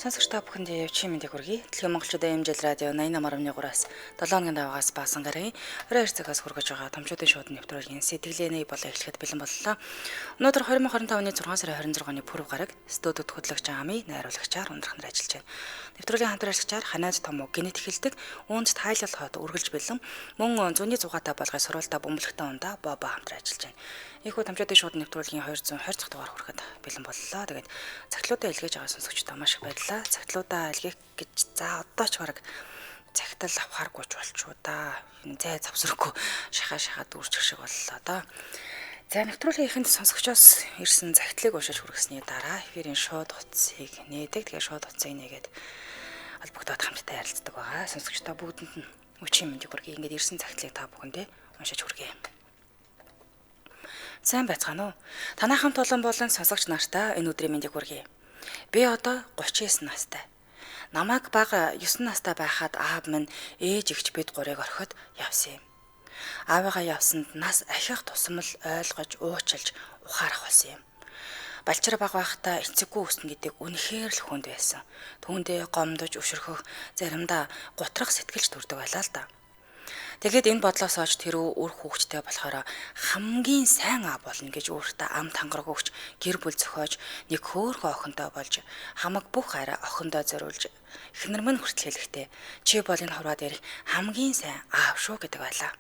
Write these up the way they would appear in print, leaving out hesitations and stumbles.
Сонсогч та бүхэндээ явчин мэндийг хүргэе. Дэлхийн монголчуудын MJL радио 88.3-аас 7 хоногийн даваагаас баасан гарын 22 цагаас хүргэж байгаа томчуудын шууд нэвтрүүлгийн сэтгэлээний болон эхлэхэд бэлэн боллоо. Өнөөдөр 2025 оны 6 сарын 26-ны пүрэв гараг студид хөтлөгч Ами найруулагчаар ундрах нар ажиллаж байна. Нэвтрүүлгийн хамтран ажиллагчаар Ханиад Томуу гэнэт эхэлдэг, үүнд тайлал хот үргэлж бэлэн, мөн зуны зугаатай болгоё сурвалтай бөмбөлөгтэй ундаа Бобо хамтран ажиллаж байна. Ийхүү томчуудын шууд нэвтрүүлгийн 220 дахь дугаар хүрэхэд бэлэн боллоо. Тэгээд цагтлуудаа илгээж байгаа сонсогчдоо маш их баярлалаа. Цагтлуудаа илгээх гэж за одоо ч бараг цагтал авахааргүй ч болчихоо да. Энэ зай завсрахгүй шахаа шахаад дүүрчих шиг боллоо доо. За нэвтрүүлгийн эхэнд сонсогчоос ирсэн загтлыг уншиж хүргэсний дараа эфирийн шууд утсыг нээдэг. Тэгээ шууд утсыг нээгээд холбогдоод хамтдаа ярилцдаг байгаа. Сонсогчдоо бүгдэнд нь өчийн мэндийг хүргэе. Ингээд ирсэн загтлыг та бүхэндээ уншиж хүргэе. Сайн байцгаана уу? Танай хамт олон болон сонсогч нартаа энэ өдрийн мэндийг хүргэе. Би одоо 39 настай. Намайг бага 9 настай байхад аав минь ээж эгч бид гурыг орхиод явсан юм. Аавыгаа явсанд нас ахих тусам л ойлгож, уучлж, ухаарах болсон юм. Балчир бага байхдаа эцэггүй өснө гэдэг үнэхээр л хүнд байсан. Түүндээ гомдож, өшөрхөх, заримдаа гутрах сэтгэлж төрдөг байлаа л да. Тэгээд энэ бодлоос хойш тэрүү үр хүүхэдтэй болохоор хамгийн сайн аав болно гэж өөртөө ам тангараг өгч гэр бүл зохиож нэг хөөрхөн охинтой болж хамаг бүх арай охиндоо зориулж эхнэр минь хүртэл хэлэхдээ чи бол энэ хорвоо дээрх хамгийн сайн аав шүү гэдэг байлаа.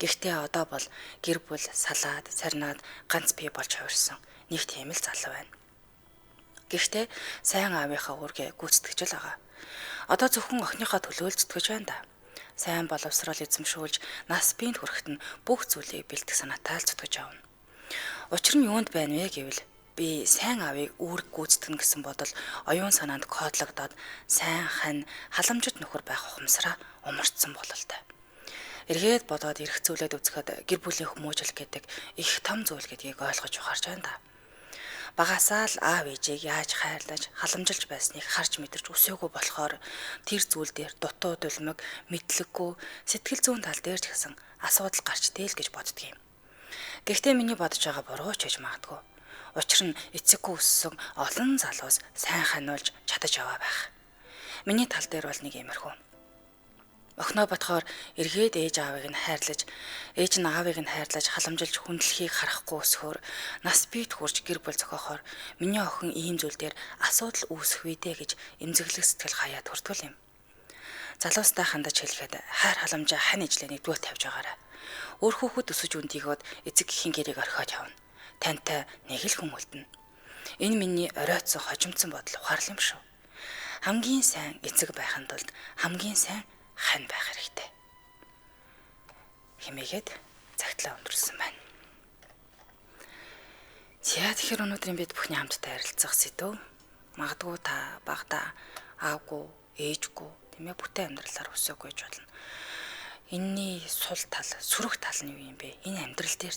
Гэхдээ одоо бол гэр бүл салаад сарнаад ганц бие болж хувирсан нэг тийм л залуу байна. Гэхдээ сайн аавынхаа үүргээ гүйцэтгэж л байгаа. Одоо зөвхөн охиныхоо төлөө л зүтгэж байна да. Сайн боловсрол эзэмшүүлж нас биед хүрэхэд нь бүх зүйлийг бэлтгэх санаатай л зүтгэж явна. Учир нь юунд байна вэ гэвэл би сайн аавыг үүрэг гүйцэтгэнэ гэсэн бодол оюун санаанд кодлогдоод сайн хань халамжит нөхөр байх ухамсараа умарцсан бололтой. Эргээд бодоод эргцүүлээд үзэхэд гэр бүлийн хүмүүжил гэдэг их том зүйл гэдгийг ойлгож ухаарч байна да. Багасаа л аав ээжийг яаж хайрлаж, халамжилж байсныг харж мэдэрч өсөөгүй болохоор тэр зүйл дээр дутуу дулмиг, мэдлэггүй, сэтгэл зүйн тал дээр ч гэсэн асуудал гарч дээл гэж боддөг юм. Гэхдээ миний бодож байгаа буруу ч гэж магадгүй. Учир нь эцэггүй өссөн олон залуус сайн ханиулж чадаж яваа байх. Миний тал дээр бол нэг иймэрхүү. Охиноо бодохоор эргээд ээж аавыг нь хайрлаж, ээж нь аавыг нь хайрлаж халамжилж хүндлэхийг харахгүй өсөхөөр нас биед хүрч гэр бүл зохиохоор миний охин ийм зүйл дээр асуудал үүсэх үү дээ гэж эмзэглэх сэтгэл хаяа төртгөл юм. Залуустай хандаж хэлэхэд хайр халамжаа хань ижлээ нэгдүгээр тавьж байгаарай. Өөр хүүхэд өсөж үндийгөөд эцэг эхийн гэрийг орхиод явна. Тантай нэг л хүн үлдэнэ. Энэ миний оройтсон хожимдсон бодол ухаарлал юм шүү. Хамгийн сайн эцэг байхын тулд хамгийн сайн хань байх хэрэгтэй. Хэмээгээд цагтлаа өндөрлсөн байна. За тэгэхээр өнөөдрийн бид бүхний хамтдаа ярилцах сэдэв магадгүй та багада аавгүй, ээжгүй тийм ээ бүтэн амьдралаар өсөөгүй гэж болно. Энийний сул тал, сөрөг тал нь юу юм бэ? Энэ амьдрал дээр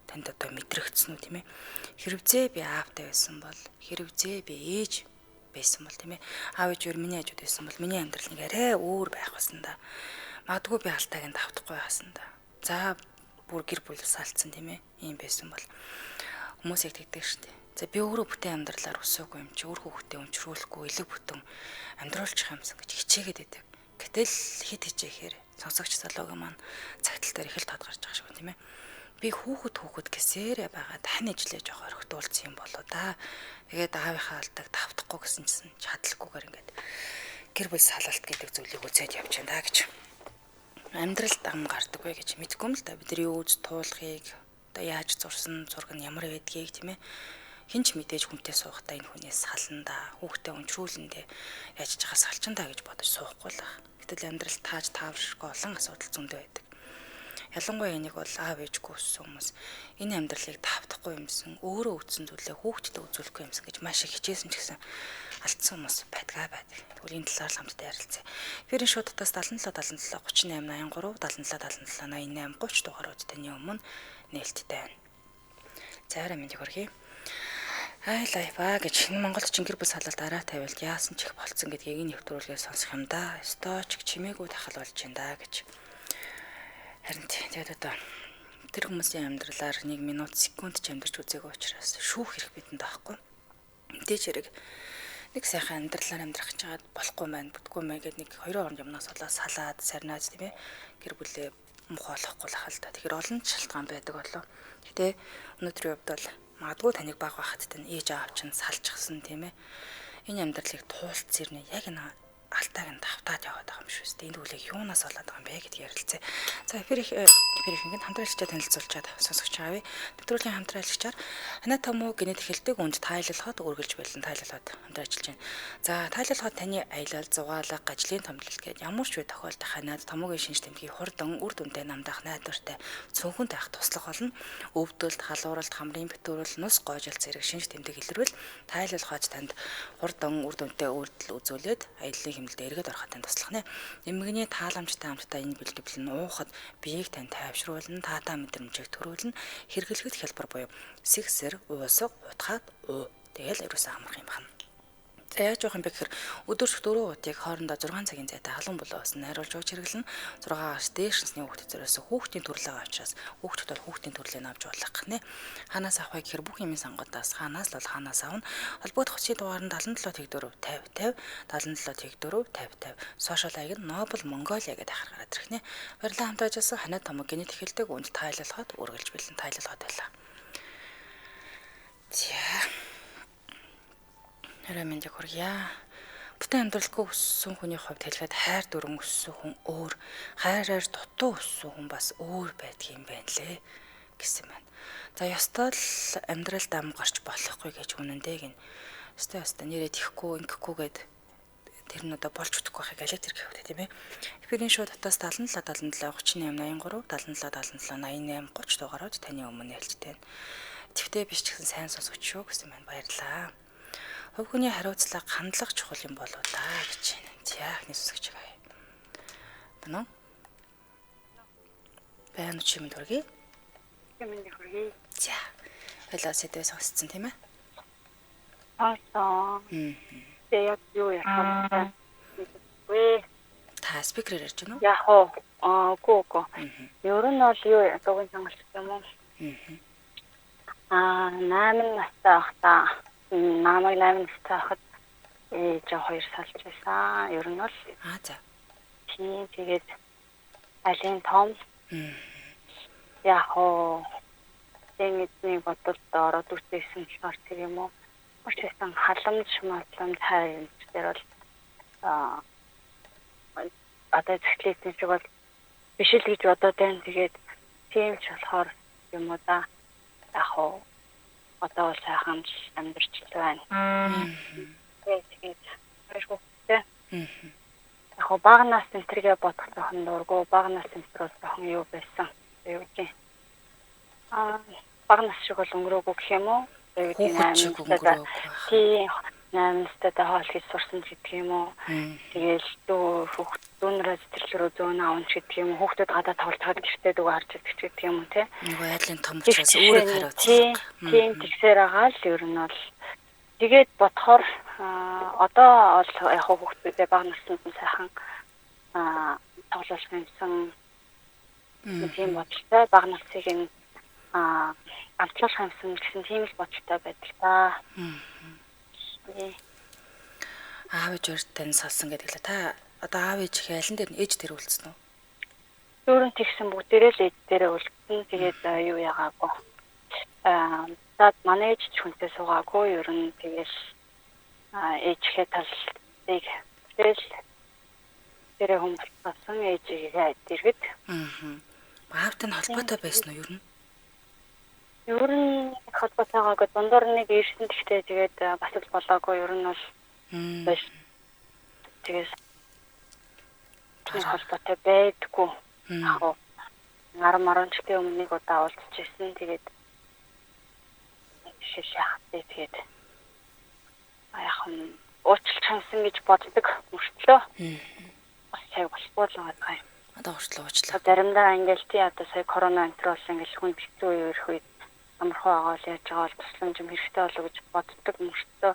танд одоо мэдрэгдсэн үү тийм ээ? Хэрвээ би аавтай байсан бол, хэрвээ би ээж байсан бол тийм ээ. Аав ээж өөр миний хажууд байсан бол миний амьдрал нэг арай өөр байх байсан да. Магадгүй би алтайг нь давтахгүй байсан да. За бүр гэр бүл салцсан тийм ээ. Ийм байсан бол хүмүүс яг тэгдэг шүү дээ. За би өөрөө бүтэн амьдралаар өсөөгүй юм чи өөр хүүхдээ өмчрүүлэхгүй элэг бүтэн амьдруулчих юмсан гэж хичээгээд байдаг. Гэтэл хит хичээхээр сонсогч залуугийн маань цагтал дээр их л тод гарч байгаа шиг байна тийм ээ. Би хүүхэд гэсээрээ байгаа тань ижлээ жоох орхитуулсан юм болоо да. Тэгээд аавынхаа алдаг давтахгүй гэсэн чинь чадалгүйгээр ингээд гэр бүл салалт гэдэг зүйлийг үзээд явж байна да гэж. Амьдралд ам гардаг вэ гэж мэдэхгүй юм л да. Бидний үүз туулахыг одоо яаж зурсан зураг нь ямар байдгийг тийм ээ. Хин ч мэдээж хүнтэй суухдаа энэ хүнээс сална да. Хүүхдээ өнчрүүлэндээ яаж ч хаа салчин да гэж бодож суухгүй л байх. Гэтэл амьдрал тааж таавшгүй олон асуудал зөндөө байдаг. Ялангуяа энийг бол аав ээжгүй өссөн хүмүүс энэ амьдралыг давтахгүй юмсан, өөрөө үтсэн зүйлээ хүүхдэд үзүүлэхгүй юмсан гэж маш их хичээсэн ч гэсэн алдсан хүмүүс байдгаа байдаг. Тэгвэл энэ талаар л хамтдаа ярилцъя. Эфирийн шууд татаас 77 77 38 83 77 77 88 30 дугаарууд таны өмнө нээлттэй байна. За арай мэндийг хүргэе. Ай лайфа гэж энэ Монголд чинь гэр бүл салалт арай тавилт яасан ч их болцсон гэдгийг энэ нэвтрүүлгээр сонсох юм да. Ёстой ч чимээгүй тахал болж байна да гэж. Харин тэгээд одоо тэр хүмүүсийн амьдралаар 1 минут секунд ч амьдарч үзээгүй учраас шүүх хэрэг бидэнд байхгүй. Мэдээж хэрэг Нэг сайхан амьдралаар амьдрах гэж байгаад болохгүй маань бүтгүй мэн гэд нэг хоёрын хооронд юмнаас болоо салаад сарнаад тийм ээ гэр бүлээ муухай болохгүй л хал та. Тэгэхээр олон шалтгаан байдаг болоо. Гэтэ өнөөдрийн хувьд бол магадгүй таныг баг байхад тань ээж аав чинь салчихсан тийм ээ. Энэ амьдралыг туулц ирнэ яг энэ алтайг нь давтаад яваад байгаа юм шүү дээ. Энэ түүлэг юунаас болоод байгаа юм бэ гэдгийг ярилцъя. За эфир ихэнх хамтран ажиллагчаа танилцуулчаад сонсогч авъя. Нэвтрүүлгийн хамтран ажиллагчаар Ханаа Томуу генет эхэлдэг үнд тайлалхад үргэлж бэлэн тайлалхад хамтран ажиллаж байна. За тайлалхад таны аялал, зугаалга, гажлын томлолт гээд ямар ч үе тохиолдох ханаад томуугийн шинж тэмдгийг хурдан үр дүнтэй намдах найдвартай цөөхөн таах туслах болно. Өвдөлт, халууралт, хамрын битүүрэл, нус гойжол зэрэг шинж тэмдэг илэрвэл тайлалхаач танд хурдан үр дүнтэй үйлдэл үзүүлээд аяллаа хэмнэлд эргээд ороход танд туслах нэ. Эмгэний тааламжтай хамтдаа энэ бэлтгэл нь уухад биеийг тань тайвшруулна, таатай мэдрэмжийг төрүүлнэ, хэрэглэхэд хялбар буюу сэгсэр, уусга, утгаад уу. Тэгэл ерөөсөө амарх юм байна. За яаж явах юм бэ гэхээр өдөрт 4 удыг хоорондоо 6 цагийн зайтай халуун булаа ус найруулж ууж хэрэглэнэ. 6-аас дээш насны хүүхдэд зориулсан хүүхдийн төрөл байгаа учраас хүүхдэд бол хүүхдийн төрлийг авч болох гэнэ. Хаанаас авах вэ гэхээр бүх юмын сангуудаас хаанаас л бол хаанаас авна. Холбогдох хүчний дугаар нь 77 тэгдөрөв 50 50 77 тэгдөрөв 50 50. Сошиал хаяг нь Nobel Mongolia гэдэг ахаар гараад ирэх нэ. Баярлалаа хамт ажилласан Ханаа Томог генет эхэлдэг үнд тайлалхад үргэлж бэлэн тайлалхад байлаа. За. Орой мэндийг хүргье. Бүтэн амьдралгүй өссөн хүний хувьд хэлэхэд хайр дүрэн өссөн хүн өөр, хайраар дутуу өссөн хүн бас өөр байдгийн юм байна лээ гэсэн байна. За ёстой л амьдрал дам гарч болохгүй гэж үнэндээ гин. Ёстой ёстой нэрээ тэхгүй ингэхгүй гэд тэр нь одоо болж өгөхгүй байхыг алиг тэр гэхвэ тийм ээ. Эфирийн шоу дотоос 77 77 38 83 77 77 88 30 дугаарууд таны өмнө нээлттэй байна. Тэвтэй биш ч гэсэн сайн сонсогч шүү гэсэн байна. Баярлалаа. Хувь хүний хариуцлага хандлага чухал юм болоо да гэж байна. За эхний сонсогч байгаа. Байна уу? Байна уу чи мэнд хүргэе? Мэнд хүргэе. За. Ойлоо сэдвээ сонсцсон тийм ээ? Сонссон. Тэгээ яг юу ярих вэ? Вэ. Та спикерээр ярьж байна уу? Яг уу. Аа, үгүй үгүй. Ер нь бол юу дугийн сонголт юм уу? Аа, 8 настай байхдаа намайг 8 настай байхад ээж хоёр салж байсан. Ер нь бол аа за. Тийм тэгээд алийн том. Яг уу тэнгидний бодолд ороод үтээсэн болохоор тэр юм уу. Маш ихсэн халамж маламж хайр юм дээр бол аа одоо зэгтлээсэн шиг бол биш л гэж бодоод байна. Тэгээд тийм ч болохоор юм уу да. Яг уу одоо бол сайхан амьдарч байна. Тэгээд хоёр хүүхэдтэй. Яг хоо бага нас энтергээ бодох жоохон дургу, бага нас энтер бол жоохон юу байсан. Юу гэдэг. Аа бага нас шиг бол өнгөрөөгүй гэх юм уу? Юу гэдэг 8 настай. Тийм 8 настай хоол хийж сурсан гэдэг юм уу? Тэгээл дүү хүүхд дүүнрээ сэтгэл рүү зөөн аавч гэдэг юм уу? Хүүхдүүд гадаа тоглож байгаад гэртээ дүүг харж идэх гэдэг юм уу те? Нөгөө айлын том учраас өөрийг хариуцлага. Тийм тэгсээр байгаа л ер нь бол тэгээд бодохоор одоо бол яг хүүхдүүдээ бага наснд нь сайхан тоглуулах юмсан тийм бодолтой бага насыг нь амтлуулах юмсан гэсэн тийм л бодолтой байдаг та. Аав ээж өөр тань салсан гэдэг лээ. Та одоо аав ээж их аль нь дээр ээж дээр үлдсэн үү? Дөрөв тэгсэн бүгдээрээ л ээж дээрээ үлдсэн. Тэгээд юу яагаагүй. Аа за манай ээж ч хүнтэй суугаагүй. Ер нь тэгэл ээжийнхээ талыг тэгэл тэрэ хүн болсон ээжигээ дэргэд. Аа. Аавтай нь холбоотой байсан уу ер нь? Ер нь холбоотойгоо дундуур нэг ирсэн гэхдээ тэгээд бас л болоогүй ер нь бол биш. Тэгээд холбоотой байдгүй. Яг уу 10 10 жилийн өмнө нэг удаа уулзчихсан. Тэгээд шашаахтай тэгээд яг нь уучлах юмсан гэж боддог мөртлөө. Бас цаг болохгүй л байгаа юм. Одоо хүртэл уучлаа. Заримдаа ингээл тий одоо сая корона энтер болсон ингээл хүн хэцүү үе ирэх үед амархан байгаа л яаж байгаа бол тусламж юм хэрэгтэй болов гэж боддог мөртлөө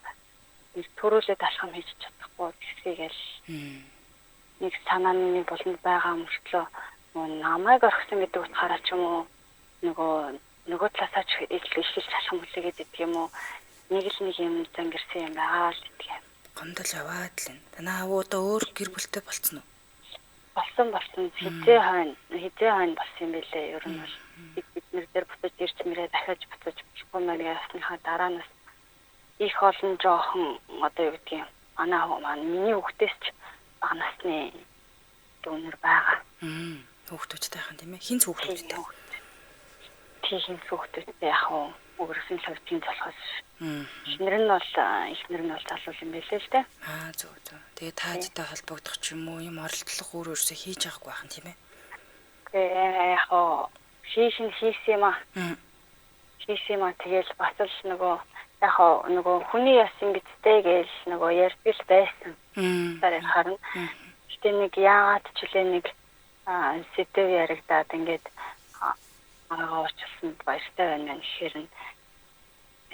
төрүүлээд алхам хийж чадахгүй гэсгээл нэг санааны нэг буланд байгаа мөртлөө намайг орхисон гэдэг утгаараа ч юм уу нөгөө талаасаа ч эхэлж алхам хүлээгээд идэх юм уу нэг л нэг юм зангирсан юм байгаа л гэдэг юм. Гомдол яваад л энэ. Танаа авуу одоо өөр гэр бүлтэй болцсон уу? Болсон. Хизээ хойно болсон юм бэлээ. Ер нь бол бид нэр дээр буцаж ирч мэрээ дахиад буцаж болохгүй мэн ясныхаа дараа нас их олон жоохон одоо юу гэдгийг манай маань миний хүүхдээс ч бага насны дүүнер байгаа. Хүүхдүүдтэй хань тийм ээ. Хинц хүүхдүүдтэй. Тийм хинц хүүхдүүдтэй яг уу өнгөрсөн ловчийн залхаас. Эхнэр нь бол залуу юм байлээ л дээ. Аа зөв. Тэгээ таажтай холбогдох ч юм уу юм оролдлого өөр өөрсөө хийж авахгүй байх нь тийм ээ. Тэгээ яг уу хийсэн юм аа. Хийсэн юм аа тэгэл бас л нөгөө яг нөгөө хүний яс ингэдтэй гээл нөгөө ярьдаг л байсан. Тэр харна. Гэтэ нэг яагаад ч үлээ нэг сэтэв яригадаад ингээд агаа уучлсанд баяртай байна гэхээр нь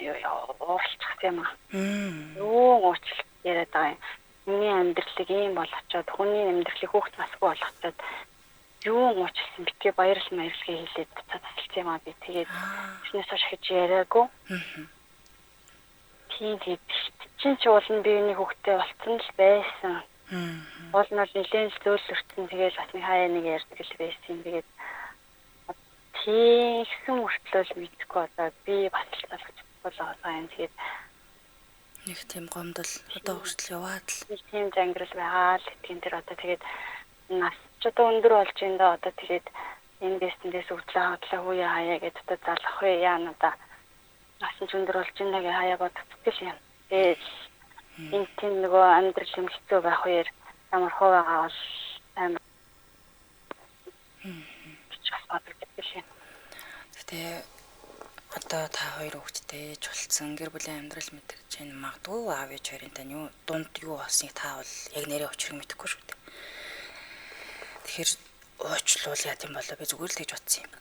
уурлчих юм аа. Юу уучлах яриад байгаа юм. Миний амьдралыг ийм болгочоод хүний амьдралыг хүүхд насгүй болгочоод юу уучлсан битгий баярл маярлагыг хэлээд буцаад тасалсан юм аа би. Тэгээд тэрнээс хойш хийж яриаггүй. Тийм тэгээд чин ч уулна би миний хүүхдтэй болцсон л байсан. Уул нь бол нэлээд л зөөлрөцсөн. Тэгээд бас нэг хаяа нэг ярьдаг л байсан. Тэгээд тийхсэн мөртлөө л мэдхгүй одоо би бас л залгаж байгаа юм. Тэгээд нэг тийм гомдол одоо хүртэл яваад л нэг тийм зангирал байгаа л гэдгийн тэр одоо тэгээд нас ч одоо өндөр болж ин даа одоо тэгээд эндээс тэндээс өвдлөө хотлоо хүүе хаяа гэж одоо залах вэ яа надаа нас ч өндөр болж ин даа гэ хаяа бодогдсон юм. Тэгээд энэ тийм нөгөө амьдрал юм хэцүү байх үеэр ямар хуу байгаа бол амар гэж бас бодогдсон юм. Гэтэ одоо та хоёр хүүхэдтэй чулцсан гэр бүлийн амьдрал мэдэрч байна. Магадгүй аав ээж хоёрын тань юу дунд юу болсныг та бол яг нэрээ учрыг мэдэхгүй шүү дээ. Тэгэхээр уучлуул яа гэм болоо би зүгээр л тэгж бодсон юм.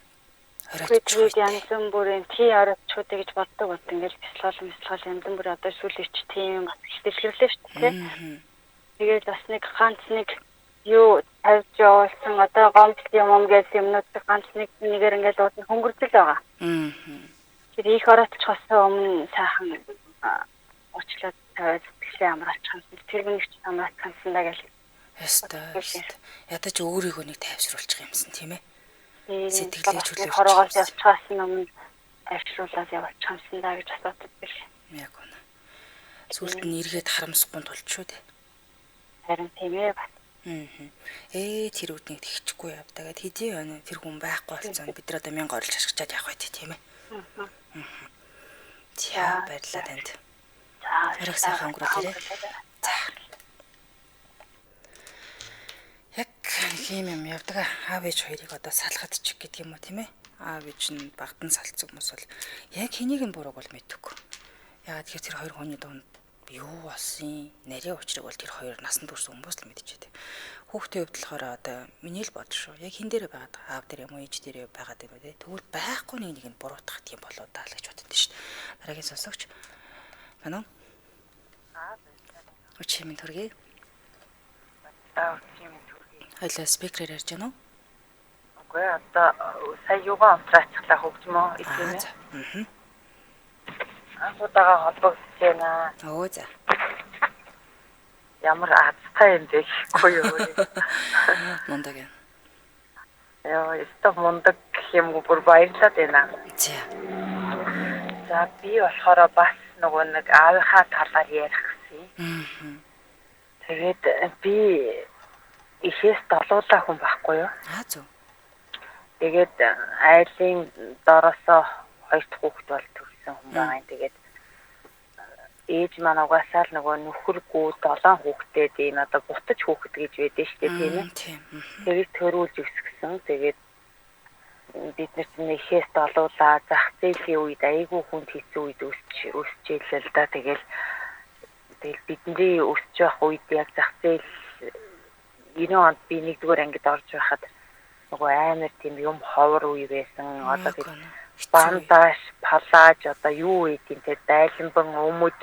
Хориоч янз бүрийн тий оройтчгүй гэж боддог бод ингээл бясалгал янз бүр одоо сүүлийн ч тийм бас дэлгэрлээ шүү дээ. Тэгээд бас нэг ганц нэг юу тавьж явуулсан одоо гомдол юм гэж юмнууд ганц нэг нэгээр ингээл ууд хөнгөрчл байгаа. Тэр их оройтчхоос өмнө сайхан уучлаад тавиад сэтгэлээ амраалчих юмсан. Тэр нэг ч амраалчих юмсан даа гэл. Ёстой. Ядаж өөрийгөө нэг тайвшруулчих юмсан тийм ээ. Сэтгэлээ чөлөөлчих. Хороогоос явчихаас өмнө тайвшруулаад явчих юмсан даа гэж асуудаг бил. Яг үнэ. Сүлд нь эргээд харамсахгүй тулж шүү дээ. Харин тийм ээ бас. Тэр үднийг тэгчихгүй явдаа гэд хэдий байна тэр хүн байхгүй болсон бид нар одоо мянга орилж ашиглаад явах байт тийм ээ. За баярлалаа танд. За орой сайхан өнгөрүүлээрэй. За. Яг нэг юм явдаг. Аав ээж хоёрыг одоо салгад чиг гэдэг юм уу тийм ээ. Аав ээж нь багтан салцсан хүмүүс бол яг хэнийг нь бурууг бол мэдэхгүй. Яагаад тэгэхээр тэр хоёр хүний дунд юу болсон нарийн учрыг бол тэр хоёр насанд хүрсэн хүмүүс л мэдчихэв. Хүүхдийн хувьд болохоор одоо миний л бодол шүү. Яг хин дээрээ байгаад аав дээр юм уу ээж дээрээ байгаад юм уу те. Тэгвэл байхгүй нэг нэг нь буруутгах юм болоо даа л гэж боддоо шүү. Дараагийн сонсогч байна уу? Өчигдөр минь төргий. Өчигдөр минь төргий. Хоёлаа спикерээр ярьж байна уу? Үгүй одоо сая юугаа унтраачихлаа хөгжмөө тийм ээ. Анх удаага холбогдож байна. Оо за. Ямар азтай юм бэ гэхгүй юу. Мундаг юм. Яа, өстө мундаг гэх юм бүр баярлаад байна. За. За би болохоор бас нөгөө нэг аавынхаа талаар ярих гэсэн. Тэгээд би ихээс долуулаа хүн байхгүй юу? Аа зөв. Тэгээд айлын дороосоо хоёр дахь хүүхэд бол төрсэн хүн байгаа юм. Тэгээд ээж маань угаасаа л нөгөө нөхөргүй 7 хүүхэдтэй ийм одоо бутаж хүүхэд гэж байдэн шүү дээ тийм ээ. Тэрийг төрүүлж өсгсөн. Тэгээд бид нар чинь ихээс долуулаа зах зээлийн үед айгүй хүнд хэцүү үед өсчихлээ л да. Тэгэл бидний өсөж явах үед яг зах зээл 90 онд би 1-р ангид орж байхад нөгөө амар тийм юм ховор үе байсан. Одоо тэр бандаж, палаж одоо юу гэдэг те дайланбан өмд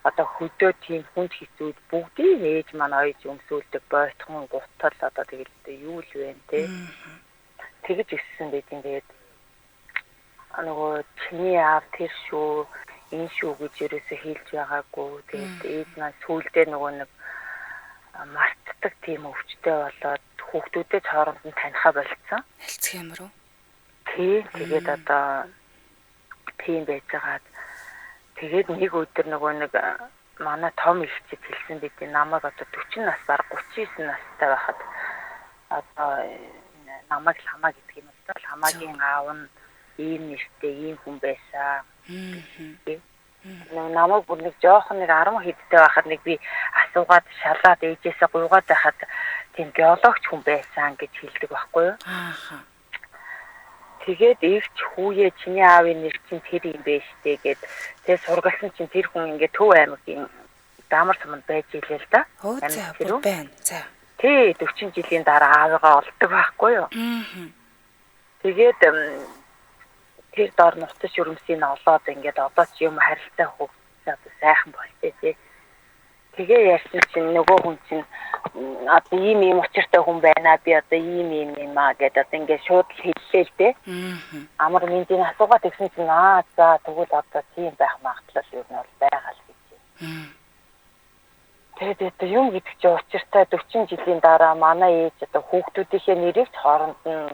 одоо хөдөө тийм хүнд хэцүүд бүгдийг ээж маань ойж өмсүүлдэг бойтхон гутал одоо тэгэл юу л вэ те. Тэгэж өссөн байт юм. Тэгээд нөгөө чиний аав тэр шүү, энэ шүү гэж ерөөсөө хэлж байгаагүй. Тэгээд ээж маань сүүлдээ нөгөө нэг мартдаг тийм өвчтэй болоод хүүхдүүдээ хооронд нь танихаа болцсон. Альцгеймер үү? Тий. Тэгээд одоо тийм байжгаад тэгээд нэг өдөр нөгөө нэг манай том эгчид хэлсэн бид намайг одоо 40 нас бар 39 настай байхад одоо намайг Ламаа гэдэг юм л да. Ламаагийн аав нь ийм нэртэй ийм хүн байсан. Намайг бүр нэг жоохон нэг 10 хэдтэй байхад нэг би асуугаад шалаад ээжээсээ гуйгаад байхад тийм геологч хүн байсан гэж хэлдэг байхгүй юу? Ааха. Тэгээд эгч хүүе чиний аавын нэр чинь тэр юм бэ штэ гэд тэгээд сургалсан чинь тэр хүн ингээд Төв аймгийн Даамар суманд байж илээ л да. Өө за бүр байна. За. Тий 40 жилийн дараа аавыгаа олдог байхгүй юу? Тэгээд тэр дор нутас шүрмсийг олоод ингээд одоо ч юм харилцаа хөгжсөн одоо сайхан болтээ тий. Тэгээ ярьсан чинь нөгөө хүн чинь одоо ийм ийм учиртай хүн байна би одоо ийм ийм юм аа гэдээ одоо ингээд шууд л хэллээ л дээ. Амар мэндийг асуугаад тэгсэн чинь аа за тэгвэл одоо тийм байх магадлал ер нь бол байгаа л гэж. Тэгээд одоо юм гэдэг чинь учиртай 40 жилийн дараа манай ээж одоо хүүхдүүдийнхээ нэрийг ч хооронд нь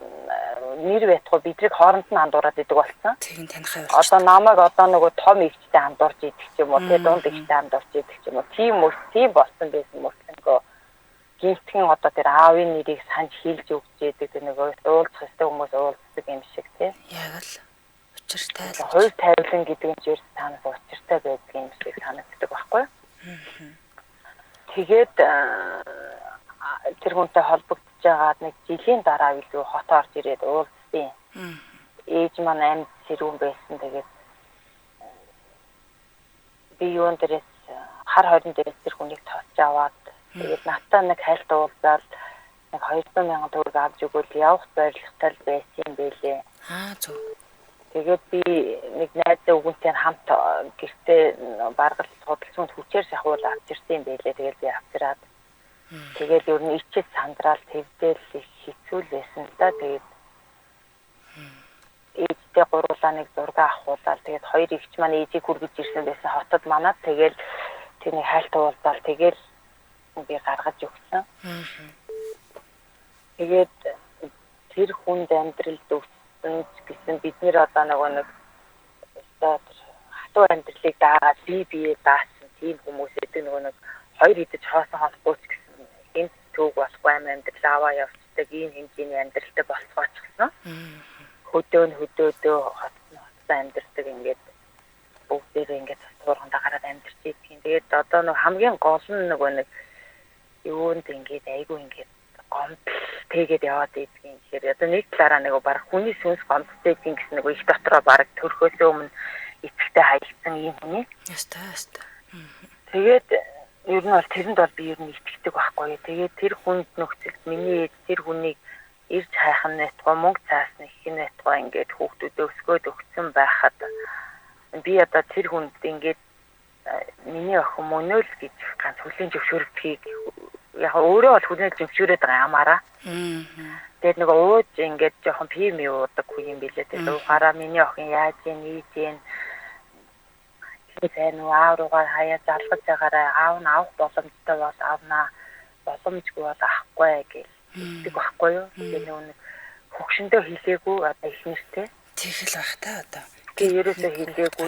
нэр байтугай бидрийг хооронд нь андуураад идэг болсон. Тэгин таних авч. Одоо намайг одоо нөгөө том эгчтэй андуурч идэг ч юм уу, тэ дунд эгчтэй андуурч идэг ч юм уу. Тийм мөр тийм болсон байсан мөртлөнгөө гинтхэн одоо тэр аавын нэрийг санаж хэлж өгч идэг тэр нөгөө уулзах ёстой хүмүүс уулздаг юм шиг тий. Яг л учиртай л. Хувь тавилан гэдэг нь ч ерөөс танаас учиртай байдаг юм шиг санагддаг байхгүй юу? Тэгээд тэр хүнтэй холбогдож байгаад нэг жилийн дараа илүү хот орж ирээд уулзсан. Ээж маань амьд сэрүүн байсан. Тэгээд би юун дээрээс хар хорин дээрээс тэр хүнийг тосч аваад тэгээд надтай нэг хайлт уулзаад нэг 200 мянган төгрөг авч өгөөл явах зорилготой л байсан юм бэлээ. Аа зөв. Тэгээд би нэг найзаа үгэнтэй хамт гэртээ баргал судалсан хүчээр шахуул авчирсан юм бэлээ. Тэгээд би авчираад тэгээд ер нь ичээд сандраал твдэл их хэцүү л байсан л да. Тэгээд ээжтэй гуруулаа нэг зураг авахуулаад тэгээд хоёр эгч маань ээжийг хүргэж ирсэн байсан хотод манад. Тэгээд тэрний хайлт уулзаал тэгээд би гаргаж өгсөн. Тэгээд тэр хүнд амьдралд өгсөн гэсэн бид нэр одоо нөгөө нэг одоо хатуу амьдралыг даагаад бие биеэ даасан тийм хүмүүс эдэг нөгөө нэг хоёр идэж хоосон хонохгүй ч гэсэн энд төвөг болохгүй амьдрал аваа явцдаг ийм хэмжээний амьдралтай болцгоочихсон. Хөдөө нь хөдөөдөө хот нь хоттой амьдардаг ингээд бүгдээрээ ингээд цус туургандаа гараад амьдарч идэх юм. Тэгээд одоо нэг хамгийн гол нь нөгөө нэг юунд ингээд айгүй ингээд гомдол тэгээд яваад идэх юм гэхээр одоо нэг талаараа нөгөө баг хүний сүнс гомдтой идэх гэсэн нөгөө их дотроо баг төрхөөсөө өмнө итгэвтэй хаялцсан ийм хүний. Ястай ястай. Тэгээд ер нь бол тэрэнд бол би ер нь итгэдэг байхгүй. Тэгээд тэр хүнд нөхцөлд миний ээж тэр хүнийг ирж хайх нь байтугай мөнгө цаасна их нь байтугай ингээд хүүхдүүдээ өсгөөд өгсөн байхад би одоо тэр хүнд ингээд миний охин мөнөөл гэж ганц хүлийн зөвшөөрөгдөхийг яг өөрөө бол хүлээн зөвшөөрөөд байгаа амаараа. Тэгээд нөгөө ууж ингээд жоохон пим уудаг хүн юм билээ. Тэгээд уухаараа миний охин яаж юм ийж юм сайн уу аав руугаа хаяа залгаж байгаарай. Аав нь авах боломжтой бол авнаа. Боломжгүй бол авахгүй гэж хэлдэг байхгүй юу. Тэгээд нөгөө нэг хөгшөндөө хэлээгүй одоо их нэртэй. Тэгэл байх та одоо. Тэгээд ерөөсөө хэлээгүй.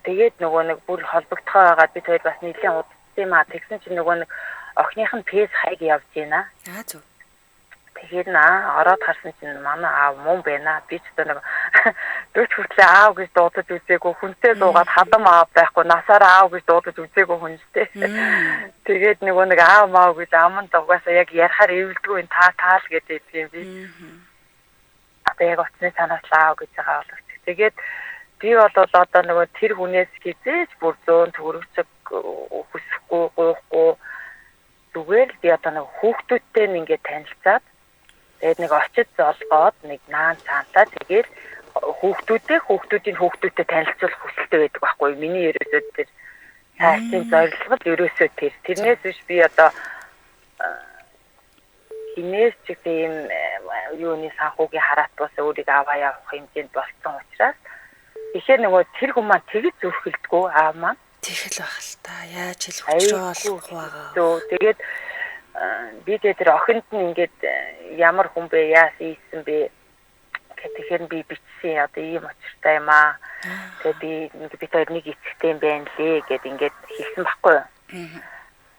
Тэгээд нөгөө нэг бүр холбогдохоо байгаад бид хоёр бас нэлийн удацсан юм аа. Тэгсэн чинь нөгөө нэг охиных нь пэс хаяг явж байна. Аа зөв. Тэгэхээр наа ороод харсан чинь манай аав мөн байна. Би ч одоо нэг 40 хүртлээ аав гэж дуудаж үзээгүй хүнтэй дуугаад хадам аав байхгүй насаараа аав гэж дуудаж үзээгүй хүн шүү дээ. Тэгээд нөгөө нэг аав маав гэж аманд угаасаа яг ярихаар эвэлдэггүй энэ та таал гэдэг юм би. Одоо яг утасны цаанаас л аав гэж байгаа боловч. Тэгээд би бол одоо нөгөө тэр хүнээс хизээж бүр 100 төгрөгцөг хүсэхгүй гуйхгүй зүгээр л би одоо нэг хүүхдүүдтэй нь ингээд танилцаад тэгээд нэг очиж золгоод нэг наан цаантаа тэгээд хүүхдүүдээ хүүхдүүдийн хүүхдүүдтэй танилцуулах хүсэлтэй байдаг байхгүй юу. Миний ерөөсөө тэр цаашдын зорилго л ерөөсөө тэр. Тэрнээс биш би одоо Хинээс ч тийм юуны санхүүгийн хараат бус өөрийг аваа явах хэмжээнд болцсон учраас тэгэхээр нөгөө тэр хүн маань тэгж зүрхэлдэггүй аав маань. Тэгэл байх л та. Яаж хэлэх учраа олохгүй байгаа. Тэгээд би тэр охинд нь ингээд ямар хүн бэ, яасан ийсэн бэ тэгэхээр би бичсэн одоо ийм учиртай юм аа. Тэгээд би бид хоёр нэг эцэгтэй юм байна лээ гэд ингээд хэлсэн байхгүй юу.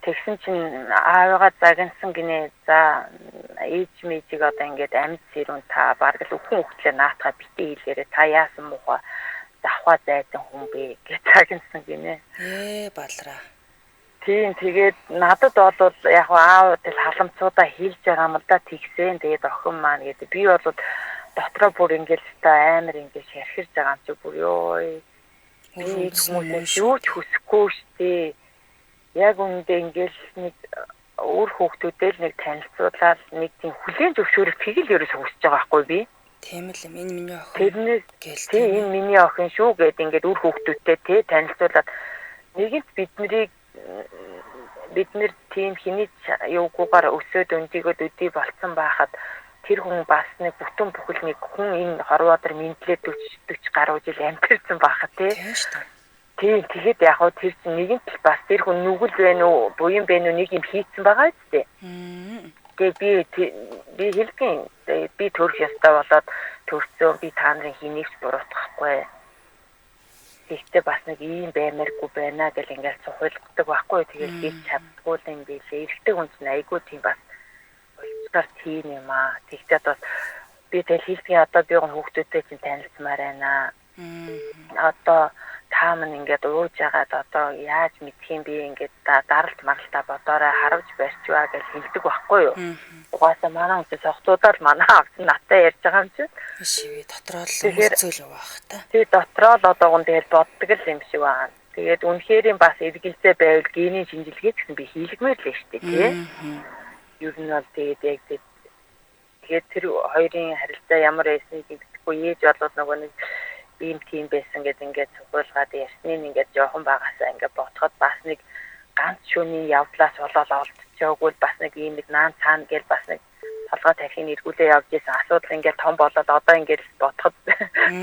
Тэгсэн чинь аавыгаа загнасан гинэ. За ээж мэжийг одоо ингээд амьд сэрүүн та бараг л өхөн хөхтлээ наатгаа битээ хэлээрээ та яасан муухай давхаа зайдан хүн бэ гэж загнасан гинэ. Балраа. Тийм тэгээд надад бол яг аав тэл халамцуудаа хэлж байгаа юм л да тэгсэн. Тэгээд охин маань гэдэг би бол дотроо бүр ингээл та амар ингээд шархирж байгаа юм чи бүр ёо. Би хүмүүсээс юу ч хүсэхгүй штэ. Яг үүндээ ингээл нэг өөр хүүхдүүдээ л нэг танилцуулаад нэг тийм хүлээн зөвшөөрөх тэгэл ерөөсөө хүсэж байгаа байхгүй би. Тийм л юм. Энэ миний охин. Тэрнээс тийм энэ миний охин шүү гэд ингээд үр хүүхдүүдтэй тий танилцуулаад нэгэнт бид нэр тийм хэний юугүйгээр өсөөд өндийгөөд өдий болцсон байхад тэр хүн бас нэг бүтэн бүхэл нэг хүн энэ хорвоо дээр мэдлээ 40 40 гаруй жил амьдэрсэн байхад тий. Тийм тэгэхэд яг хөө тэр чинь нэгэн тал бас тэр хүн нүгэл байна уу, буян байна уу нэг юм хийцэн байгаа үстэй. Тэгээ би хэлгэн би төрөх ёстой болоод төрсөн би та нарын хэнийг ч буруутгахгүй. Гэхдээ бас нэг ийм баймааргүй байна гэл ингээл цухуйлгадаг байхгүй. Тэгэл хийж чаддгүй юм билээ. Эрэгтэй хүн чинь айгүй тийм бас болцоор тийм юм аа. Тэгтээ бас би тэгэл хэлдгийн одоо би хүүхдүүдтэй чинь танилцмаар байна. Одоо та мань ингээд ууж агаад одоо яаж мэдх юм бэ ингээд даралт маралтаа бодоорой харавж барьчваа гэж хэлдэг байхгүй юу. Угаасаа манай хүн чинь согтуудаар манай авсан надтай ярьж байгаа юм чинь. Биш ээ дотроо л өмсөөл явах та. Тий дотроо л одоогон тэгэл боддог л юм шиг байгаа. Тэгээд үнэхээр бас эргэлзээ байвал генийн шинжилгээ гэсэн би хийлгмээр л шүү дээ тий. Ер нь бол тэгээд яг тэгээд тэр хоёрын харилцаа ямар байсныг мэдэхгүй ээж болоод нөгөө нэг ийм тийм байсан гэд ингээд цугуулгаад ярьсныг ингээд жоохон багасаа ингээд ботход бас нэг ганц шөнийн явдлаас болоод олдчихоогүй бас нэг ийм нэг наан цаана гэл бас нэг толгой тархийг эргүүлээ явж исэн асуудал ингээд том болоод одоо ингээд ботход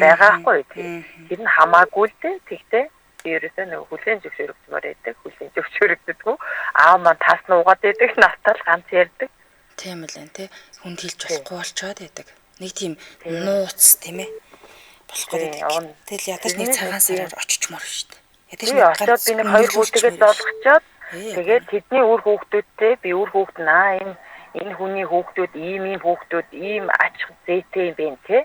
байгаа хгүй тэр нь хамаагүй л дээ. Тэгтээ би ерөөсөө нэг хүлээн зөвшөөрөгдмөр байдаг, хүлээн зөвшөөрөгддөггүй. Аав маань тас нуугаад байдаг, надтай л ганц ярьдаг. Тийм л энэ тий хүнд хэлж болохгүй болчоод байдаг. Нэг тийм нууц тийм ээ. Болохгүй гэдэг. Тэгэл ядаж нэг цагаан сараар очичмоор шүү дээ. Ядаж нэг очоод би нэг хоёр хүүтэйгээ золгочоод тэгээд тэдний үр хүүхдүүдтэй би үр хүүхд наа энэ хүний хүүхдүүд ийм ийм хүүхдүүд ийм ач зээтэй юм байна те.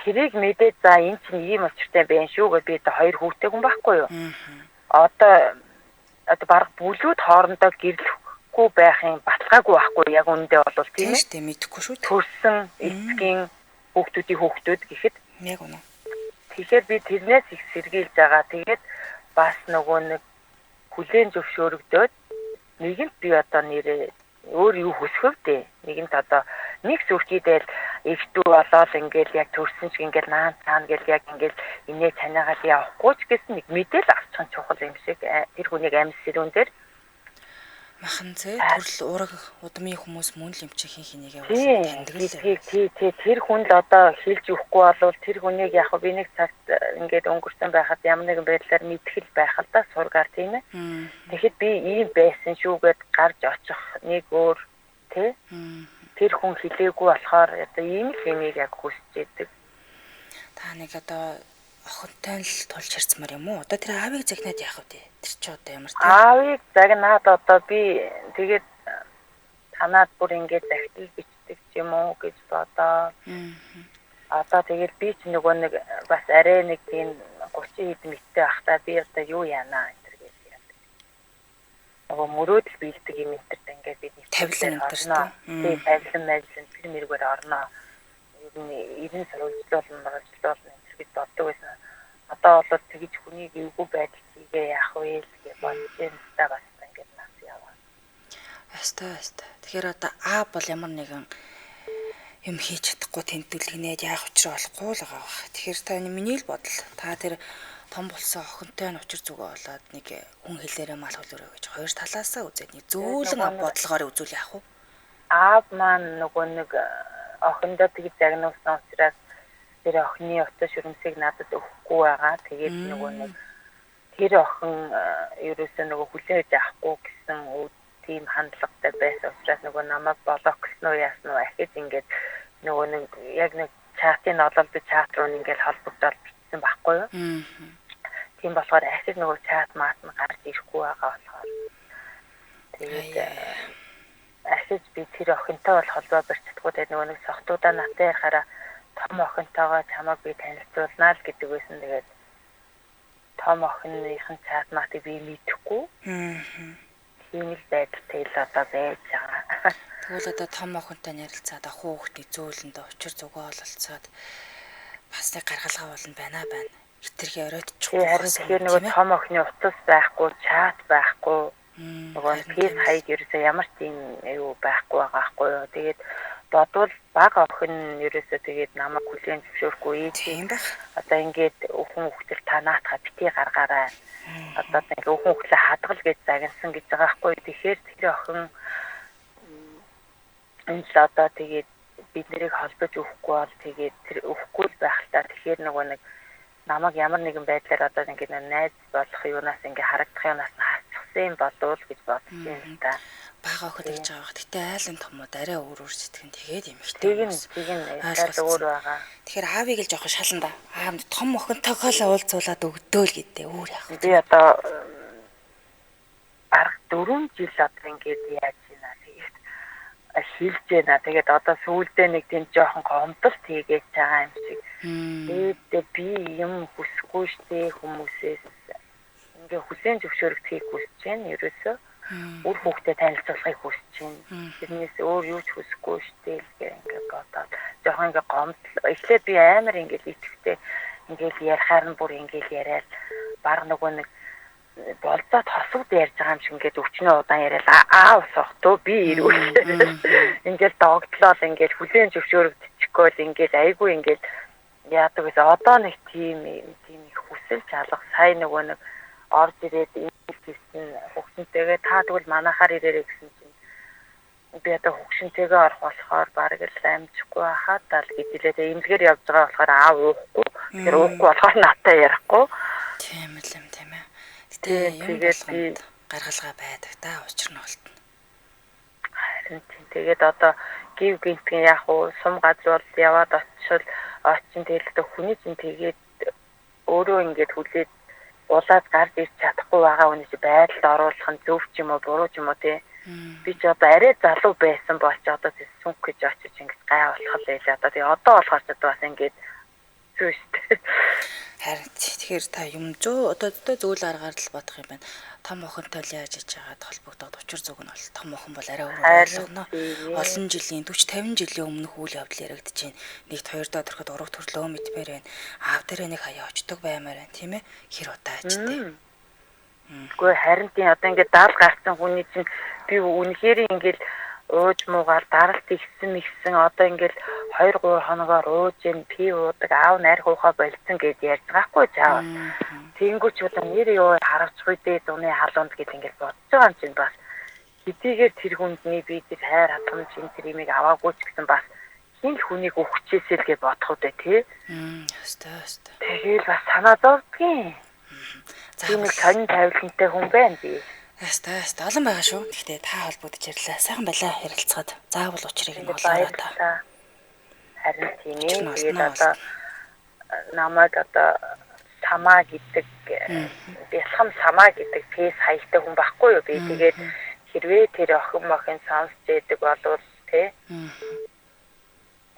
Тэрийг мэдээд за энэ чинь ийм учиртай байна шүү гэж би одоо хоёр хүүтэй хүн байхгүй юу. Одоо баг бүлүүд хоорондоо гэрлэхгүй байхын баталгаагүй байхгүй яг үүндээ бол тийм ээ. Мэдэхгүй шүү. Төрсэн эцгийн хүүхдүүдийн хүүхдүүд гэхэд яг үнэ. Тэгэхээр би тэрнээс их сэргийлж байгаа. Тэгээд бас нөгөө нэг хүлээн зөвшөөрөгдөөд нэгэнт би одоо нэрээ өөр юу хүсэх вэ? Нэгэнт одоо нэг сүрхийдэл эгтүү болоод ингээл яг төрсөн ч ингээл наан цаана гэл яг ингээл инээ таниагаал явахгүй ч гэсэн нэг мэдээл авчих нь чухал юм шиг тэр хүнийг амьд сэрүүн дээр махан зэ төрөл ураг удмын хүмүүс мөн л юм чи хин хинийгээ уул таньдаг л. Тий, тий, тэр хүн л одоо хэлж өгөхгүй болвол тэр хүнийг яг би нэг цагт ингээд өнгөрсөн байхад ямар нэгэн байдлаар мэдхэл байх л да сургаар тийм ээ. Тэгэхэд би ийм байсан шүү гэд гарч очих нэг өөр тий. Тэр хүн хэлээгүй болохоор одоо ийм л юмыг яг хүсэж идэг. Та нэг одоо охинтой л тулж харцмаар юм уу? Одоо тэр аавыг загнаад яах вэ? Тэр чи одоо ямар тийм аавыг загнаад одоо би тэгээд танаад бүр ингээд загтал бичдэг ч юм уу гэж бодоо. Одоо тэгээд би ч нөгөө нэг бас арай нэг тийм 30 хэд мэдтэй байхдаа би одоо юу яана энэ төр гэж яадаг. Нөгөө мөрөөдөл биелдэг юм энэ төрт ингээд бид тавилан энэ төр. Тий, тавилан майжлан тэр мэргээр орноо. Ер нь 90 сурвалжлуулна, маргалжлуулна энэ төр гэж боддог байсан. Одоо бол тэгж хүнийг эвгүй байдал хийгээ яах вэ л гэж бодож байна та бас ингээд нас яваа. Ястай ястай. Тэгэхээр одоо аа бол ямар нэгэн юм хийж чадахгүй тэмдэглэгнээд яах учраа олохгүй л байгаа бах. Тэгэхээр та энэ миний л бодол та тэр том болсон охинтой нь учир зүгөө болоод нэг хүн хэлээрээ мал хөлөөрөө гэж хоёр талаасаа үзээд нэг зөөлөн бодлогоор үзүүл яах вэ? Аав маань нөгөө нэг охиндоо тэгж загнуулсан учраас тэр охины утас шүрмсийг надад өгөхгүй байгаа. Тэгээд нөгөө нэг тэр охин ерөөсөө нөгөө хүлээж авахгүй гэсэн тийм хандлагатай байсан учраас нөгөө намайг блоклсон уу яасан уу ахиж ингээд нөгөө нэг яг нэг чатын олол би чат руу ингээд холбогдоод бичсэн байхгүй юу. Тийм болохоор ахиж нөгөө чат мат нь гарч ирэхгүй байгаа болохоор тэгээд ахиж би тэр охинтой бол холбоо барьж чадахгүй. Тэгээд нөгөө нэг сохтуудаа надтай ярихаараа том охинтойгоо чамайг би танилцуулнаа л гэдэг байсан. Тэгээд том охиных нь чат матыг би мэдэхгүй. Тийм л байдалтай л одоо байж байгаа. Тэгвэл одоо том охинтой ярилцаад хүүхдний зөөлөндөө учир зүгөө ололцоод бас нэг гаргалгаа болно байна байна. Хитрхи оройтчихгүй. Харин тэгэхээр нөгөө том охины утас байхгүй, чат байхгүй. Нөгөө фейс хаяг ерөөсөө ямар ч тийм юу байхгүй байгаа байхгүй юу. Тэгээд бодвол бага охин ерөөсөө тэгээд намайг хүлээн зөвшөөрөхгүй. Тийм байх. Одоо ингээд өхөн хүүхдэл та наатаа бити гаргаарай. Одоо ингээд өхөн хүүхдлээ хадгал гэж загнасан гэж байгаа байхгүй. Тэгэхээр тэр охин энэ л одоо тэгээд бид нарыг холбож өгөхгүй бол тэгээд тэр өгөхгүй л байх л та. Тэгэхээр нөгөө нэг намайг ямар нэгэн байдлаар одоо ингээд найз болох юунаас ингээд харагдах юунаас нь хасчихсан юм болов гэж бодож байна л та. Бага охид гэж байгаа. Гэтэ айлын томууд арай өөр өөр сэтгэн тэгээд эмэгтэй хүмүүс. Тэгин арай өөр байгаа. Тэгэхээр аавыг л жоохон шалан да. Аав том охинтойгоо л уулзуулаад өгдөөл гэдэг өөр яах вэ? Би одоо бараг 4 жил одоо ингээд яаж ийна тэгээд шилж байна. Тэгээд одоо сүүлдээ нэг тийм жоохон гомдолт хийгээд байгаа юм шиг. Тэгээд би юм хүсэхгүй штэ хүмүүсээс ингээ хүлээн зөвшөөрөгдөхийг хүсэж байна. Ерөөсөө үр хүүхдэд танилцуулахыг хүсэж байна. Тэрнээс өөр юу ч хүсэхгүй штэ гэх ингээ бодоод жоохон ингээ гомдол. Эхлээд би амар ингээ итгэвтэй ингээл ярихаар нь бүр ингээл яриад баг нөгөө нэг болзоод хосууд ярьж байгаа юм шиг ингээд өвчнөө удаан яриад аав сохтоо би ирүүл ингээл догтлол ингээл хүлээн зөвшөөрөгдчихгүй л ингээл айгүй ингээл яадаг гэсэн. Одоо нэг тийм их хүсэл чалга сая нөгөө нэг орж ирээд ингэж хэлсэн хөгшинтэйгээ та тэгвэл манахаар ирээрэй гэсэн чинь би одоо хөгшинтэйгээ орох болохоор бараг л амжихгүй хахад л гэж хэлээ. Тэгээ эмнэлгээр явж байгаа болохоор аав уухгүй. Тэгэхээр уухгүй болохоор надтай ярихгүй. Тийм л юм тийм ээ. Гэтэ юм болгонд гаргалгаа байдаг та учир нь олтно. Харин тийм. Тэгээд одоо гів гинтгийн яг уу сум газар бол яваад очивол очин тэгэл хүний чинь тэгээд өөрөө ингээд хүлээд улаад гарч ирч чадахгүй байгаа хүний чи байдалд оруулах нь зөв ч юм уу буруу ч юм уу тий. Би ч одоо арай залуу байсан бол ч одоо сүнх гэж очиж ингээд гай болох л байлаа. Одоо тэгээ одоо болохоор ч одоо бас ингээд зүү шүү дээ. Харин тэгэхээр та юм зөө одоо зөвл аргаар л бодох юм байна. Том охинтой л яаж иж байгаад холбогдоод учир зүг нь бол том охин бол арай өөр ойлгоно. Олон жилийн 40 50 жилийн өмнөх үйл явдал яригдж байна. Нэгт хоёр доо төрөхөд ураг төрлөө мэдмээр байна. Аав дээрээ нэг хаяа очдог баймаар байна, тийм ээ? Хэр удаа ажтай. Үгүй харин тийм одоо ингээд 70 гарсан хүний чинь би үнэхээр ингээд ууж муугаар даралт ихсэн мэгсэн одоо ингээл 2 3 хоногоор ууж ин пи уудаг аав нарх уухаа болцсон гэж ярьж байгаа хгүй чаав. Тэнгүүч одоо нэр юу харавчихгүй дээ зуны халуунд гэж ингээл бодож байгаа юм чинь бас хэдийгээр тэр хүндний би тэр хайр хатгамж энэ тэр имийг аваагүй ч гэсэн бас хин л хүнийг өгчээсэй л гэж бодох үү тий. Ёстой ёстой. Тэгээл бас санаа зовдгийн. Тийм нэг сонин тавилантай хүн байна би. Яста яста олон байгаа шүү. Гэхдээ та холбогдож ирлээ. Сайхан байлаа ярилцгаад. Заавал учрыг нь олоорой та. Харин тийм ээ. Тэгээд одоо намайг одоо самаа гэдэг бясалгам самаа гэдэг фейс хаягтай хүн байхгүй юу би. Тэгээд хэрвээ тэр охин мохин сонсч яадаг болвол тий.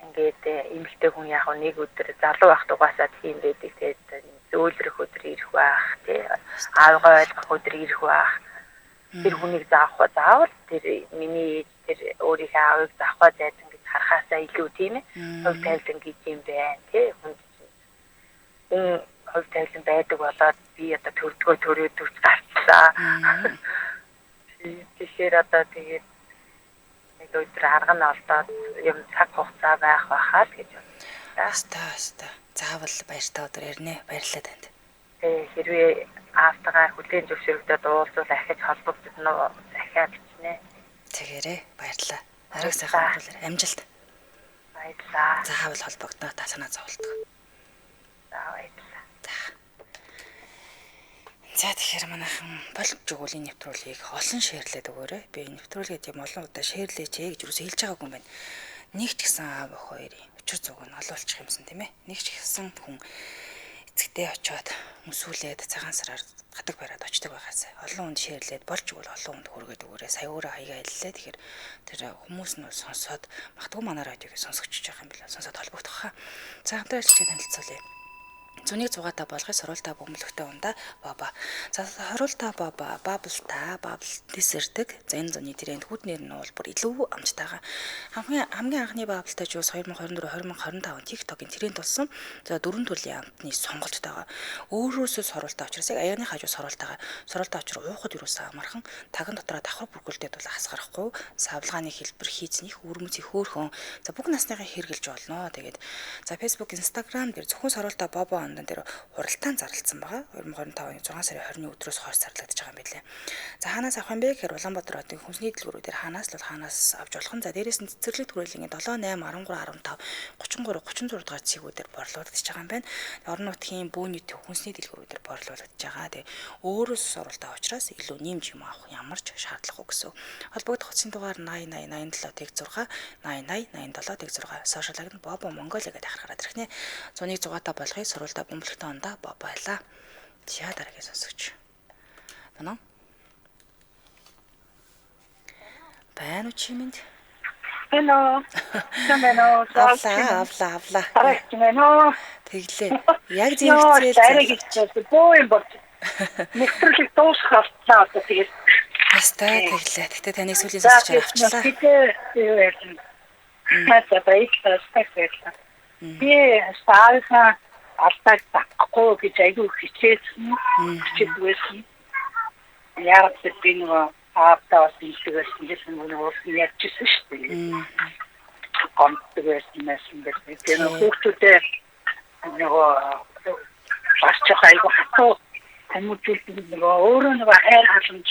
Ингээд эмэгтэй хүн яг нэг өдөр залуу байх дугаасаа тийм байдаг. Тэгээд зөөлрөх өдөр ирэх байх тий. Аавгаа ойлгох өдөр ирэх байх. Тэр хүнийг заавах заавал тэр миний ээж тэр өөрийнхөө аавыг заавах зайсан гэж харахаасаа илүү тийм ээ хувь тавилан гэж юм байна тий хүнд чинь хүн хувь тавилан байдаг болоод би одоо төрдгөө төрөөд төрж гарчлаа. Тэгэхээр одоо тэгээд нэг өдөр арга нь олдоод юм цаг хугацаа байх байхаа л гэж бодлоо. Өстой өстой. Заавал баяртай өдөр яринэ. Баярлалаа танд. Тэгээ хэрвээ аавтайгаа хүлээн зөвшөөрөгдөд уулзвал ахиж холбогдсон уу захиа бичнэ. Тэгээрэй. Баярлалаа. Араг сайхан өнгөрүүлээрэй. Амжилт. Баярлалаа. Заавал холбогдно. Та санаа зовлдог. За баярлалаа. За. За тэгэхээр манайхан болж өгвөл энэ нэвтрүүлгийг олон шеэрлээд өгөөрэй. Би энэ нэвтрүүлгээд юм олон удаа шеэрлээч ээ гэж юусе хэлж байгаагүй юм байна. Нэг ч гэсэн аав ах хоёрын учир зүг нь олуулчих юмсан тийм ээ. Нэг ч гэсэн хүн эцэгтэй очиод мөсүүлээд цагаан сараар гадаг бариад очдог байгаасай. Олон хүнд шеэрлээд болж өгвөл олон хүнд хүргээд өгөөрэй. Сая өөрөө хаягаа хэллээ. Тэгэхээр тэр хүмүүс нь бол сонсоод магадгүй манай радиог сонсогчж байгаа юм билээ. Сонсоод холбогдох хаа. За хамтран ажиллагчдыг танилцуулъя. Зүнийг зугаатай болгоё сурвалтай бөмбөлөгтэй ундаа баба. За харуултаа баба, баблта, бабл дэсэрдэг. За энэ зуны тренд хүүднэр нь бол бүр илүү амжтайгаа. Хамгийн анхны баблтай жуус 2024 2025 TikTok-ын тренд болсон. За дөрвөн төрлийн амтны сонголттойгоо. Өөрөөсөө сурвалтай учраас яг аяаны хажуу сурвалтайгаа. Сурвалтай учраас уухад юусаа амархан таган дотроо давхар бүрхгүүлдээд бол хасгарахгүй. Савлгааны хэлбэр хийцнийх өвөрмөц их хөөрхөн. За бүх насныхаа хэрэгжилж болно. Тэгээд за Facebook, Instagram дээр зөвхөн сурвалтай бобо андан дээр хуралдаан зарлагдсан байгаа. 2025 оны 6 сарын 20-ны өдрөөс хойш зарлагдаж байгаа юм билээ. За хаанаас авах юм бэ гэхээр Улаанбаатар хотын хүнсний дэлгүүрүүдээр хаанаас л бол хаанаас авч болох нь. За дээрээс нь цэцэрлэг түгээлгийн 7 8 13 15 33 36 дугаар цэгүүдээр борлуулагдаж байгаа юм байна. Орон нутгийн бүүний төв хүнсний дэлгүүрүүдээр борлуулагдаж байгаа. Тэгээ өөрөөс сурвалтай учраас илүү нэмж юм авах ямар ч шаардлагагүй гэсэн. Холбогдох утасны дугаар 80 80 87 6 80 80 87 6 сошиал агент Бобо Монголиа гэдэг харахаар ирэх нэ. Зунийг зугаатай болгоё сурвалтай бөмбөлөгтэй ондоо Бобо байлаа. За дараагийн сонсогч. Байна уу? Байна уу чи минь? Байна уу? Сайн байна уу? Авлаа, авлаа, авлаа. Харагч байна уу? Тэглээ. Яг зэрэгцээл арай хичээлсэн. Бөө юм болж. Нэвтрүүлэг дуусах болтлаа одоо тэгээд. Бастай тэглээ. Гэтэ таныг сүүлийн сонсогчоор авчлаа. Тэгээд юу ярьсан. За баярлалаа. Баярлалаа. Би саарна алдааг дахгүй гэж айгүй хичээсэн. Хичээдэг байсан. Яг л би нөгөө аавтаа бас хэлдэг байсан. Гэсэн нөгөө ярьжсэн шүү дээ. Гомддог байсан байсан байсан. Тэгээ нөгөө хүүхдүүдээ нөгөө бас ч айгүй хатуу хүмүүжүүлдэг нөгөө өөрөө нөгөө хайр халамж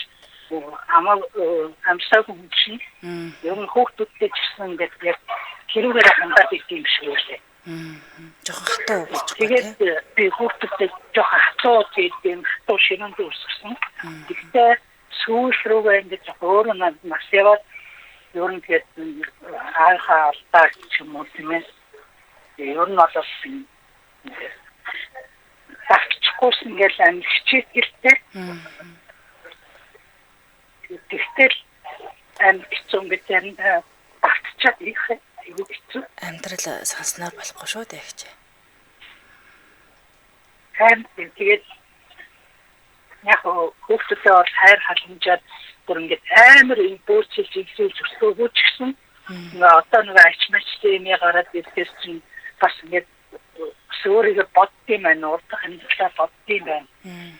амаа амсаагүй хүн чинь ер нь хүүхдүүдтэй ч гэсэн ингээд яг хэрүүгээр хандаад ирдэг юм шиг үлээ. Жохон хатуу болж байгаа. Тэгээд би хүүхдүүдтэй жохон хатуу гэдэг юм хатуу ширээнд үсгсэн. Гэхдээ сүүл рүүгээ ингээд өөрөө нас яваад ер нь тэгээд хайхаа алдаа ч юм уу тийм ээ. Ер нь бол давчихгүйсэн ингээл амь хичээлтэй. Тэгтэл амь хэцүү ингээд заримдаа давтчаад их айгүй хэцүү. Амьдрал санснаар болохгүй шүү дээ гэж. Харин тэгээд яг хүүхдүүдээ бол хайр халамжаад бүр ингээд амар юм бөөрчилж игсэл зүслөөгүй ч гэсэн ингээ одоо нэг ач мачтай юм гараад ирэхээс чинь бас ингээд бас өөрийгөө боддсон байна, урдах амьдралаа боддсон байна.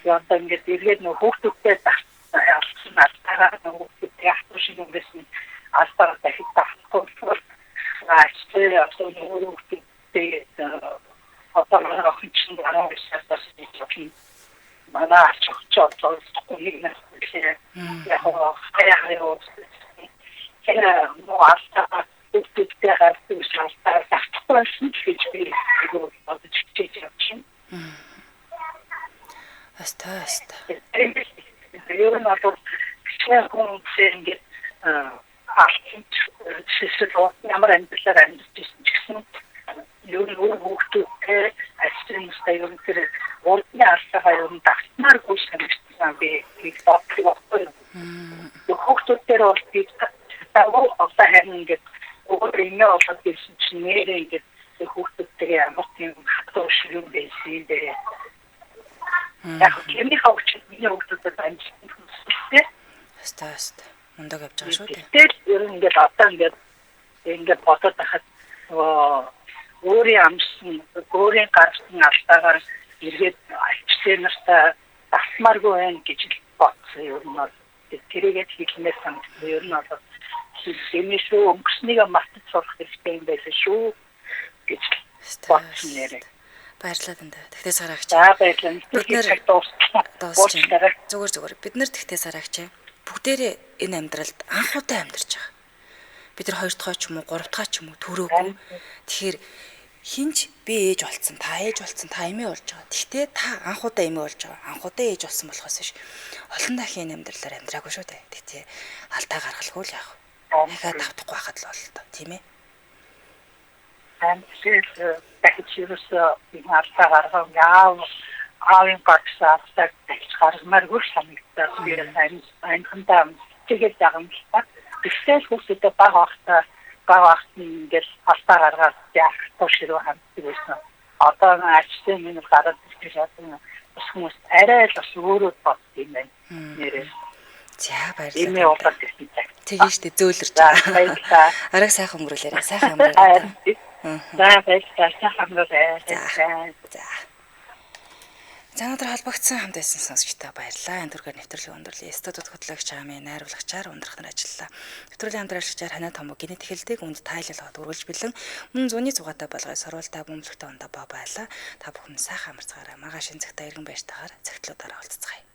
Тэгээ одоо ингээд эргээд нөх хүүхдүүдтэй алдсан алдаараа хүүхдүүдтэй хатуу шиг юм байсан алдаараа дахиж давхгүй болохоор ачтай одоо нөгөө хүүхдүүдтэй одоо манай охин чинь 19 бас нэг манай ач очоод нэг нэг яг хаяа тэр муу алдаа хүүхдүүдтэй гардаг шалтгаан давтахгүй байсан ч гэж би айгүй бодож хичээж явчихна. Өстой өстой. Ер нь бол хичээл хүмүүсээ ингээд алдсан шишэл ямар амьдралаар амьдарч ирсэн ч гэсэн ер нь өөр хүүхдүүдтэй альчимстай ер нь тэр урдны алдаагаа ер нь давтмааргүй санагдсан би боддог байхгүй юу. Хүүхдүүд дээр бол би давуу одоо харин ингээд өөр юм болоод ирсэн чинь нэрээ ингээд хүүхдүүдтэйгээ ямар тийм хатуу шиг юм байсан юм бэ. Яг тэрнийхээ учир миний хүүхдүүдэд амжилт хүсэлтэй. Өстой өстой. Мундаг явж байгаа шүү дээ. Тэгэл ер нь ингээд одоо ингээд бодоод байхад өөрийн амжсан, өөрийн гаргасан алдаагаар эргээд альчтай нартай давтмааргүй байна гэж бодсон ер нь бол тэрийгээ хэлмээр санагдсан. Ер нь бол хэмээн шүү өнгөрснийг мартаж сурах хэрэгтэй юм байсан шүү гэж бодсон нэрээ. Баярлалаа танд. Тэгтээ сараагч. За баярлалаа. Бид нэр дуусчихлаа. Зүгээр зүгээр. Бид нэр тэгтээ сараагч. Бүгдээрээ энэ амьдралд анх удаа амьдарч байгаа. Бид нар 2 дахь ч юм уу 3 дахь ч юм уу төрөөгүй. Тэгэхээр хинч би ээж болцсон, та ээж болцсон, та эмээ болж байгаа. Тэгтээ та анх удаа эмээ болж байгаа. Анх удаа ээж болсон болохоос биш. Олон дахин амьдралаар амьдраагүй шүү дээ. Тэгтээ алдаа гаргалгүй л яах вэ? Дахиад давтахгүй байхад л боллоо, тийм ээ. Амжилт дахиж ерөөсөө юм алдаа гаргав. Яав аавын гаргасан алдааг дахиж гаргамааргүй санагдаад би амьхандаа тэгээд байгаа юм л та. Тэгсэл хүүхдүүдээ баг багтаа баг багт нь ингээл алдаа гаргаад яах туу ширүү ханддаг байсан. Одоо ачтай минь гараад ирэх одоо бас хүмүүс арай л бас өөрөө бодд юм байна. Нэрээ. За баярлалаа. Эмээ болоод ирсэн цаг. Тэгээ штэ зөөлөрч. Баярлалаа. Араг сайхан өнгөрүүлээрэй. Сайхан амраарай. За баярлалаа. Сайхан амраарай. За. За өнөөдөр холбогдсон хамт байсан сонсогчдод баярлалаа. Энэ түргээр нэвтрүүлэг өндөрлөе. Студид хөтлөгч Ами найруулагчаар ундрах нар ажиллалаа. Нэвтрүүлгийн хамтран ажиллагчаар Ханаа Томоо генет эхэлдэг үнд тайлал хот үргэлж бэлэн мөн зуны зугаатай болгоё сорволтай бөмбөлөгтэй ундаа ба байлаа. Та бүхэн сайхан амарцгаарай. Маргааш энэ цагтаа иргэн баяртайгаар цагтлуудаараа уулзцгаая.